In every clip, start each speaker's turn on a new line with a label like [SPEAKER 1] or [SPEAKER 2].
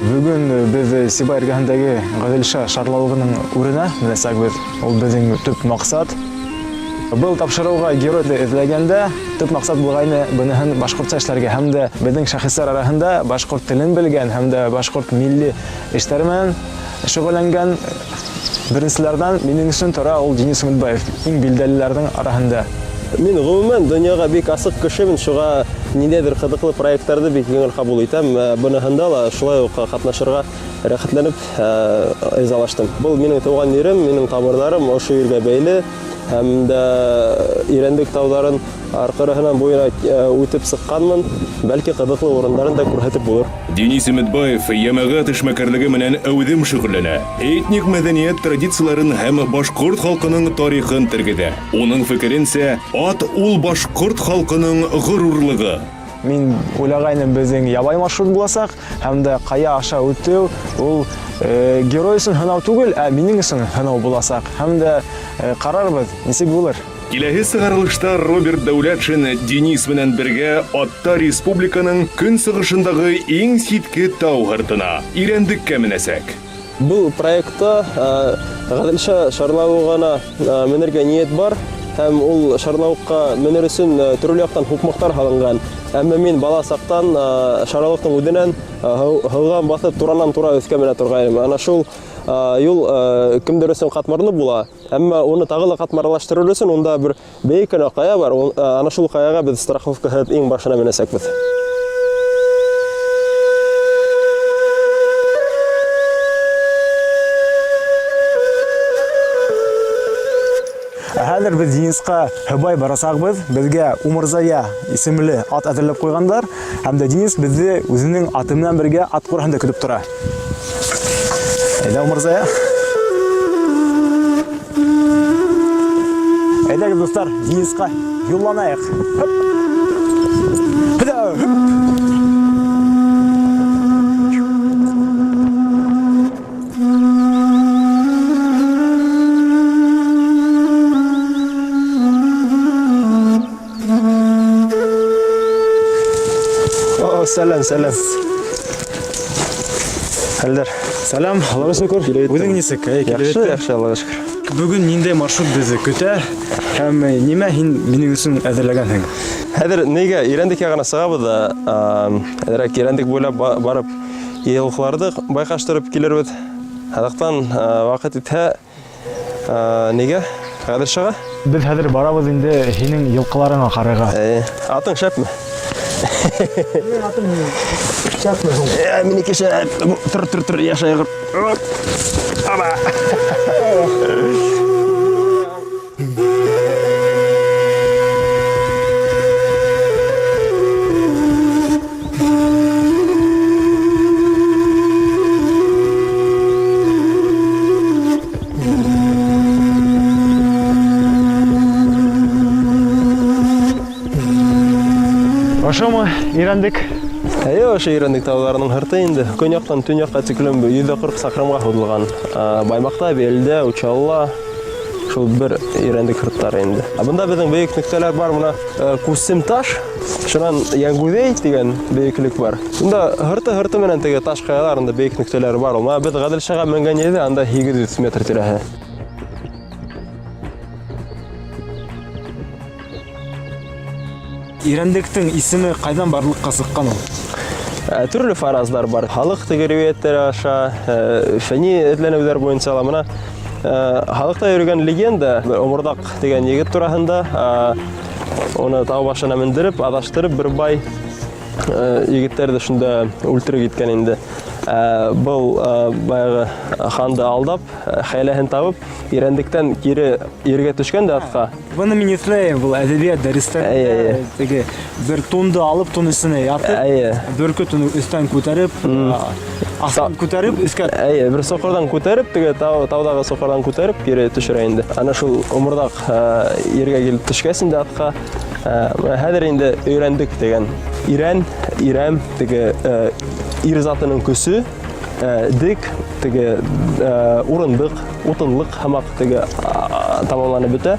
[SPEAKER 1] Бөгөн беҙ Сибай эргәһендәге Ғәҙелша шарлауығының үренә менәсәкбеҙ. Ул беҙҙең төп маҡсат. Был тапшырыуға геройҙы эҙләгәндә төп маҡсат булғайны быныһын башҡортса эшләргә һәм дә беҙҙең шәхестәр араһында башҡорт телен белгән һәм дә башҡорт милли эштәре менән шөғөлләнгән беренселәрҙән минең өсөн тора ул Денис Өмөтбаев, иң билдәлеләрҙең араһында.
[SPEAKER 2] Мин гомумән донъяға бик асыҡ кешемен, шуға ниндәйҙер ҡыҙыҡлы проекттарҙы бик еңел ҡабул итәм. Быныһында ла шулай уҡ ҡатнашырға рәхәтләнеп ризалаштым. Был минең тыуған ерем, минең тамырҙарым ошо ергә бәйле һәм дә Ирәндек тауҙарын арҡырыһынан буйына үтеп сыҡҡанмын. Бәлки ҡыҙыҡлы урындарын да күрһәтеп булыр.
[SPEAKER 3] Денис Өметбаев йәмәғәт эшмәкәрлеге менән әүҙем шөгыльләнә. Этник мәҙәниәт традицияларын һәм башҡорт халҡының тарихын тергеҙә. Уның фекеренсә, ат ул башҡорт халҡының ғорурлығы.
[SPEAKER 1] Мин уйлағайным, беҙҙең ябай маршрут буласаҡ, һәм дә ҡая аша үтеү ул герой өсөн һынау түгел, ә минең өсөн һынау буласаҡ. Һәм дә ҡарарбыҙ, нисек булыр.
[SPEAKER 3] Киләһе сығарылышта Роберт Дәүләтшин Денис менән бергә атта республиканың көнсығышындағы иң ситке тау һыртына, Ирәндеккә менәсәк.
[SPEAKER 2] Был проектта Ғәҙелша шарлауығына менергә ниәт бар, һәм ул шарлауыҡҡа менер өсөн төрлө яҡтан һуҡмаҡтар һалынған. Әммә мин бала саҡтан шарлауыҡтың үҙенән һыуҙан баҫып туранан тура өҫкә менә торғайным. Ана шул юл кемдер өсөн ҡатмарлы була, әммә уны тағы ла ҡатмарлаштырыр өсөн унда бер бейек кенә ҡая бар. Ана шул ҡаяға беҙ страховкаһыҙ иң башына менәсәкбеҙ.
[SPEAKER 1] Хәҙер беҙ Денисҡа һыбай барасаҡбыҙ. Беҙгә Умырзая исемле ат әҙерләп ҡуйғандар. Һәм дә Денис беҙҙе үҙенең аты менән бергә ат ҡураһында көтөп тора. Әйҙә, Умырзая. Әйҙәгеҙ, дуҫтар, Денисҡа юлланайыҡ. Һөп. Һөп.
[SPEAKER 2] О, сәләм, сәләм. Хәлдәр?
[SPEAKER 1] Сәләм, Аллаға шөкөр. Үҙең нисек? Әй, килеп
[SPEAKER 2] Яҡшы,
[SPEAKER 1] еттең.
[SPEAKER 2] яҡшы, Аллаға шөкөр.
[SPEAKER 1] Бөгөн ниндәй маршрут беҙҙе көтә һәм нимә һин минең өсөн әҙерләгәнһең?
[SPEAKER 2] Хәҙер нигә Ирәндек яғына сығабыҙ да, әҙерәк Ирәндек буйлап барып йылҡыларҙы байҡаштырып килербеҙ. Аҙаҡтан ваҡыт итһә, нигә Ғәҙелшаға?
[SPEAKER 1] Беҙ хәҙер барабыҙ инде һинең йылҡыларыңа ҡарарға.
[SPEAKER 2] Атың шәпме?
[SPEAKER 1] Минең атым шәпме һуң?
[SPEAKER 2] Минеке шәп. Тор, тор, тор, яшай ғыр. Аба.
[SPEAKER 1] Ошомо Ирәндек?
[SPEAKER 2] Әйе, ошо Ирәндек тауҙарының һырты инде. Көньяҡтан төньяҡҡа тиклем 140 саҡрымға һуҙылған. Баймаҡта, Белдә, Учалла шул бер Ирәндек һырттары инде. Ә бында беҙҙең бейек нөктәләр бар. Бына Күсем таш, шунан Янгүҙәй тигән бейеклек бар. Бында һырты-һырты менән теге таш ҡаяларында бейек нөктәләр бар. Ул бына беҙ Ғәҙелшаға менгән ерҙә анда 800 метр тирәһе.
[SPEAKER 1] Ирәндектең исеме ҡайҙан барлыҡҡа сыҡҡан ул?
[SPEAKER 2] Төрлө фараздар бар. Халыҡ теге риүәйәттәре аша, фәнни эҙләнеүҙәр буйынса ла. Бына халыҡта йөрөгән легенда Оморҙаҡ тигән егет тураһында, уны тау башына мендереп, аҙаштырып, бер бай егеттәрҙе шунда үлтереп киткән инде. Был баяғы ханды алдап, хәйләһен табып, Ирәндектән кире ергә төшкән дә атка.
[SPEAKER 1] Быны мин иҫләйем, был әҙәбиәт дәрестәрендә
[SPEAKER 2] Әйе, әйе.
[SPEAKER 1] теге бер тунды алып, тун өҫтөнә ятып,
[SPEAKER 2] Әйе.
[SPEAKER 1] бөркөт уны өҫтән күтәреп, аҫтан күтәреп, өҫкә
[SPEAKER 2] Әйе, бер соҡорҙан күтәреп, теге тау, тауҙағы соҡорҙан күтәреп кире төшөрә инде. Ана шул оморҙаҡ ергә килеп төшкәс инде атҡа, хәҙер инде өйрәндек тигән. Ирән, ирәм, теге ир затының көсө, дек, теге урындыҡ, утынлыҡ һымаҡ теге тамамланып бөтә.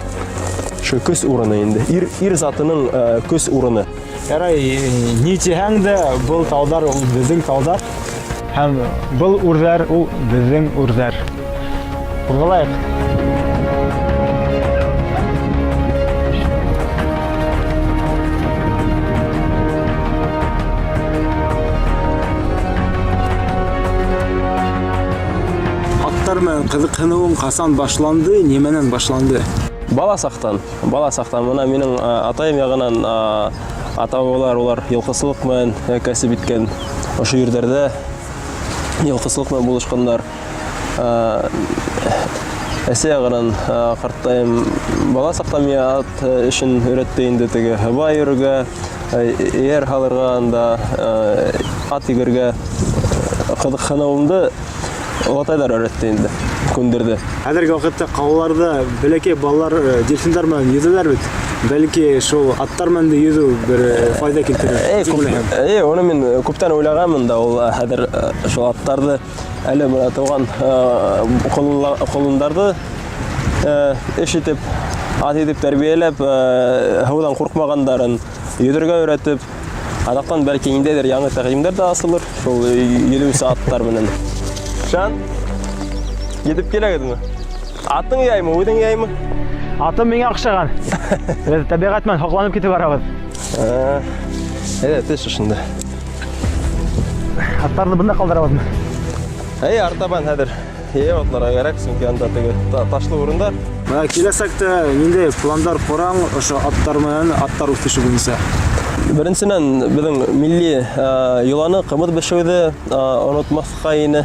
[SPEAKER 2] Шул көс урыны инде. Ир, ир затының көс урыны.
[SPEAKER 1] Ярай, ни тиһәң дә, был тауҙар ул беҙҙең тауҙар. Һәм был үрҙәр ул беҙҙең үрҙәр. Ҡуҙғалайыҡ. Аттар менән ҡыҙыҡһыныуың ҡасан башланды, нимәнән башланды?
[SPEAKER 2] Бала саҡтан, бала саҡтан. Бына минең атайым яғынан ата-бабалар улар йылҡысылыҡ менән кәсеп иткән. Ошо ерҙәрҙә йылҡысылыҡ менән булышҡандар. Әсәй яғынан ҡарттайым бала саҡта миңә ат эшен өйрәтте инде, теге һыба йөрөргә, эйәр һалырға, анда ат егергә ҡыҙыҡһыныуымды олатайҙар өйрәтте инде, күндерҙе.
[SPEAKER 1] Хәҙерге ваҡытта ҡалаларҙа бәләкәй балалар дельфиндар менән йөҙәләр бит. Бәлки шул аттар менән дә йөҙөү бер файҙа килтерер.
[SPEAKER 2] Эй,
[SPEAKER 1] тип уйлайһың.
[SPEAKER 2] Эй, уны мин күптән уйлағанмын да, ул хәҙер шул аттарҙы әле бына тыуған ҡолондарҙы эш итеп, ат итеп тәрбиәләп, һыуҙан ҡурҡмағандарын йөҙөргә өйрәтеп, аҙаҡтан бәлки ниндәйҙер яңы тәҡдимдәр ҙә асылыр шул йөҙөүсе аттар менән. Шан, етеп киләгеҙме? Атың яймы, үҙең яймы?
[SPEAKER 1] Атым миңә оҡшаған. Беҙ тәбиғәт менән һоҡланып китеп барабыҙ.
[SPEAKER 2] Әйҙә, төш ошонда.
[SPEAKER 1] Аттарҙы бында ҡалдырабыҙмы?
[SPEAKER 2] Әй, артабан хәҙер йәйәү атларға кәрәк, сөнки анда теге ташлы урындар.
[SPEAKER 1] Бына киләсәктә ниндәй пландар ҡораң ошо аттар менән аттар үҫеше буйынса?
[SPEAKER 2] Беренсенән, беҙҙең милли йоланы, ҡымыҙ бешеүҙе онотмаҫҡа ине,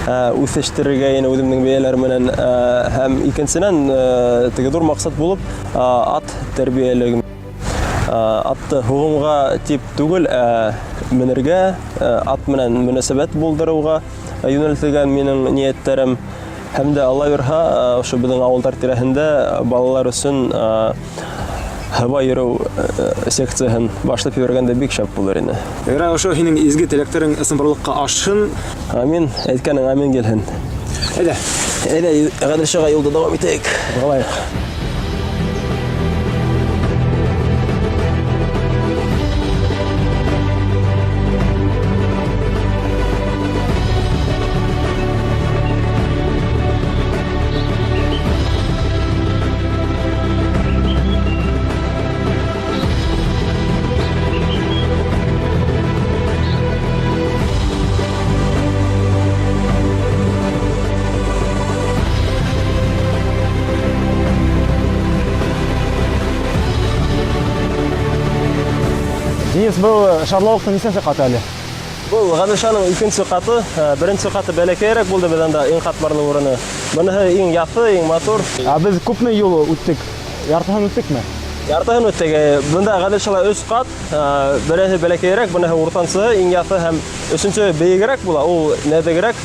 [SPEAKER 2] үҫештерергә ине үҙемдең бейәләр менән. Һәм икенсенән, теге ҙур маҡсат булып, ат тәрбиәлеге. Атты һуғымға тип түгел, ә менергә, ат менән мөнәсәбәт булдырыуға йүнәлтелгән минең ниәттәрем. Һәм дә Алла бирһә, ошо беҙҙең ауылдар тирәһендә балалар өсөн һыба йөрөү секцияһын башлап ебәргәндә бик шәп булыр ине.
[SPEAKER 1] Ярай, ошо һинең изге теләктәрең ысынбарлыҡҡа ашһын.
[SPEAKER 2] Амин, әйткәнең амин килһен.
[SPEAKER 1] Әйҙә.
[SPEAKER 2] Әйҙә, Ғәҙелшаға юлды дауам итәйек.
[SPEAKER 1] Ҡуҙғалайыҡ. Денис, был шарлауыҡтың нисәнсе ҡаты әле?
[SPEAKER 2] Был Ғәҙелшаның икенсе ҡаты. Беренсе ҡаты бәләкәйерәк булды, беҙ анда иң ҡатмарлы урыны. Быныһы иң яҫы, иң матур.
[SPEAKER 1] Ә беҙ күпме юл үттек? Яртыһын үттекме?
[SPEAKER 2] Яртыһын үттек. Бында Ғәҙелшала 3 ҡат. Береһе бәләкәйерәк, быныһы уртансыһы, иң яҫы һәм өсөнсө бейегерәк була, ул нәҙегерәк.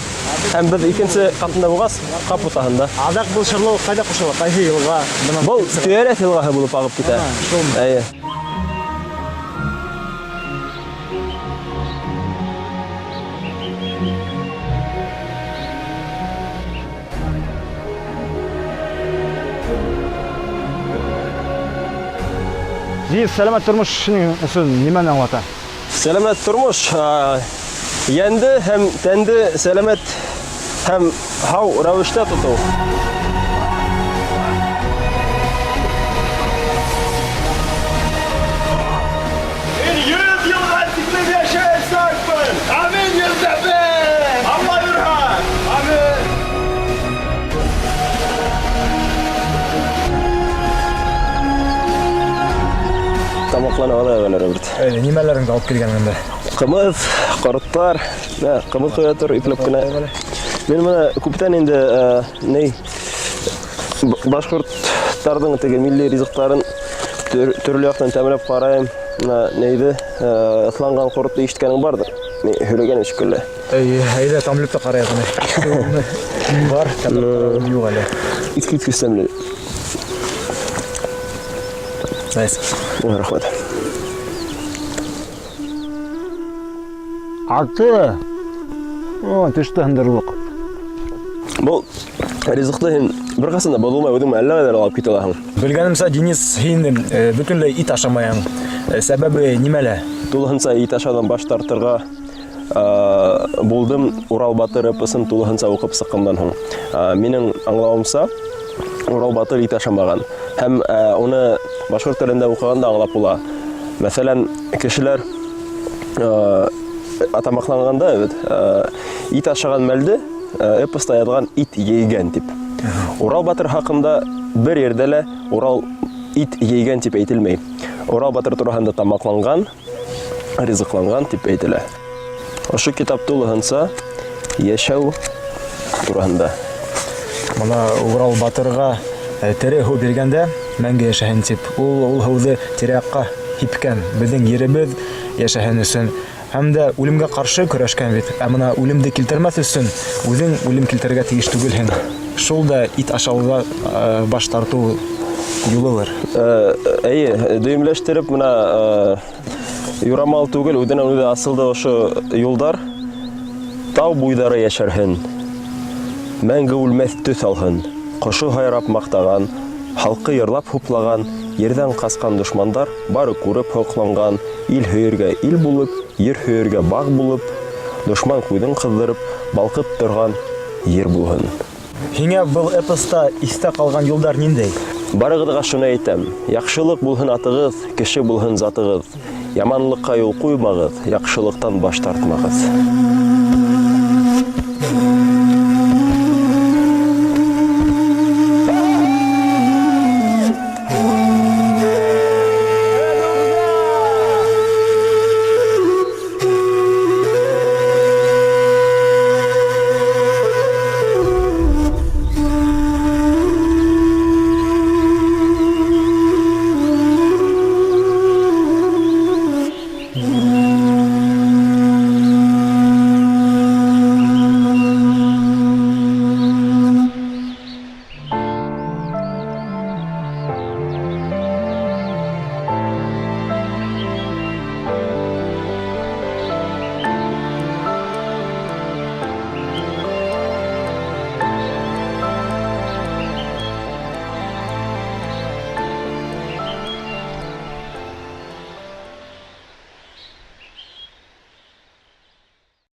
[SPEAKER 2] Һәм беҙ икенсе ҡатында булғас, ҡап уртаһында.
[SPEAKER 1] Аҙаҡ был шарлауыҡ ҡайҙа ҡушыла? Ҡайһы йылға? Бынан
[SPEAKER 2] Был Төйәрәҫ йылғаһы булып ағып китә.
[SPEAKER 1] Шулмы?
[SPEAKER 2] Эйе.
[SPEAKER 1] Денис, сәләмәт тормош өсөн нимәне аңлата?
[SPEAKER 2] Сәләмәт тормош, йәнде һәм тәнде сәләмәт һәм һау рәүештә тотоу.
[SPEAKER 4] Мин 100 йылға тиклем йәшәйәсәкмен. Амин, йөҙҙә бер. Алла бирһә. Амин.
[SPEAKER 2] Тамаҡланып алайыҡ әле, Роберт.
[SPEAKER 1] Әйҙә, нимәләреңде алып килгән инде?
[SPEAKER 2] Ҡымыҙ, ҡорттар, мә, ҡымыҙ ҡоя тор, ипләп кенә. Мин бына күптән инде ни башҡорттарҙың теге милли ризыҡтарын төрлө яҡтан тәмләп ҡарайым. Бына нейҙе, ыҫланған ҡоротто ишеткәнең барҙыр. Мин һөйләгәнем шикелле.
[SPEAKER 1] Әйе, әйҙә тәмләп тә ҡарайыҡ уны. Бар, тәмләп ҡарағаным юҡ әле.
[SPEAKER 2] Иҫ киткес тәмле.
[SPEAKER 1] Nice.
[SPEAKER 2] Рәхмәт.
[SPEAKER 1] Аты. О, теште һындырырлыҡ.
[SPEAKER 2] Был ризыҡты һин бер ҡасан да боҙолмай үҙең әллә ҡайҙа алып китә алаһың.
[SPEAKER 1] Белгәнемсә, Денис, һин бөтөнләй ит ашамайһың. Сәбәбе нимәлә?
[SPEAKER 2] Тулыһынса ит ашауҙан баш тартырға булдым Урал батыр эпосын тулыһынса уҡып сыҡҡандан һуң. Минең аңлауымса, Урал батыр ит ашамаған. Һәм уны башҡорт телендә уҡығанда аңлап була. Мәҫәлән, кешеләр атамаҡланғанда бит, ит ашаған мәлде эпоста яҙған ит ейгән тип. Урал батыр хаҡында бер ерҙә лә Урал ит ейгән тип әйтелмәй. Урал батыр тураһында тамаҡланған, ризыҡланған тип әйтелә. Ошо китап тулыһынса йәшәү тураһында.
[SPEAKER 1] Бына Урал батырға тере һыу биргәндә мәңге йәшәһен тип, ул һыуҙы тирә-яҡҡа һипкән, беҙҙең еребеҙ йәшәһен өсөн. Һәм дә үлемгә ҡаршы көрәшкән бит. Ә бына үлемде килтермәҫ өсөн үҙең үлем килтерергә тейеш түгелһең. Шул да ит ашауҙа баш тартыу юлылыр.
[SPEAKER 2] Эйе, дөйөмләштереп бына юрамал түгел, үҙенән үҙе асылды ошо юлдар. Тау буйҙары йәшәрһен, мәңге үлмәҫ төҫ алһын. Ҡошо һайрап маҡтаған, халҡы йырлап хуплаған, ерҙән ҡасҡан дошмандар бары күреп һоҡланған, ил һөйөргә ил булып, ер һөйөргә бағ булып, дошман күҙен ҡыҙҙырып, балҡып торған ер булһын.
[SPEAKER 1] Һиңә был эпоста иҫтә ҡалған юлдар ниндәй?
[SPEAKER 2] Барығыҙға шуны әйтәм: яҡшылыҡ булһын атығыҙ, кеше булһын затығыҙ. Яманлыҡҡа юл ҡуймағыҙ, яҡшылыҡтан баш тартмағыҙ.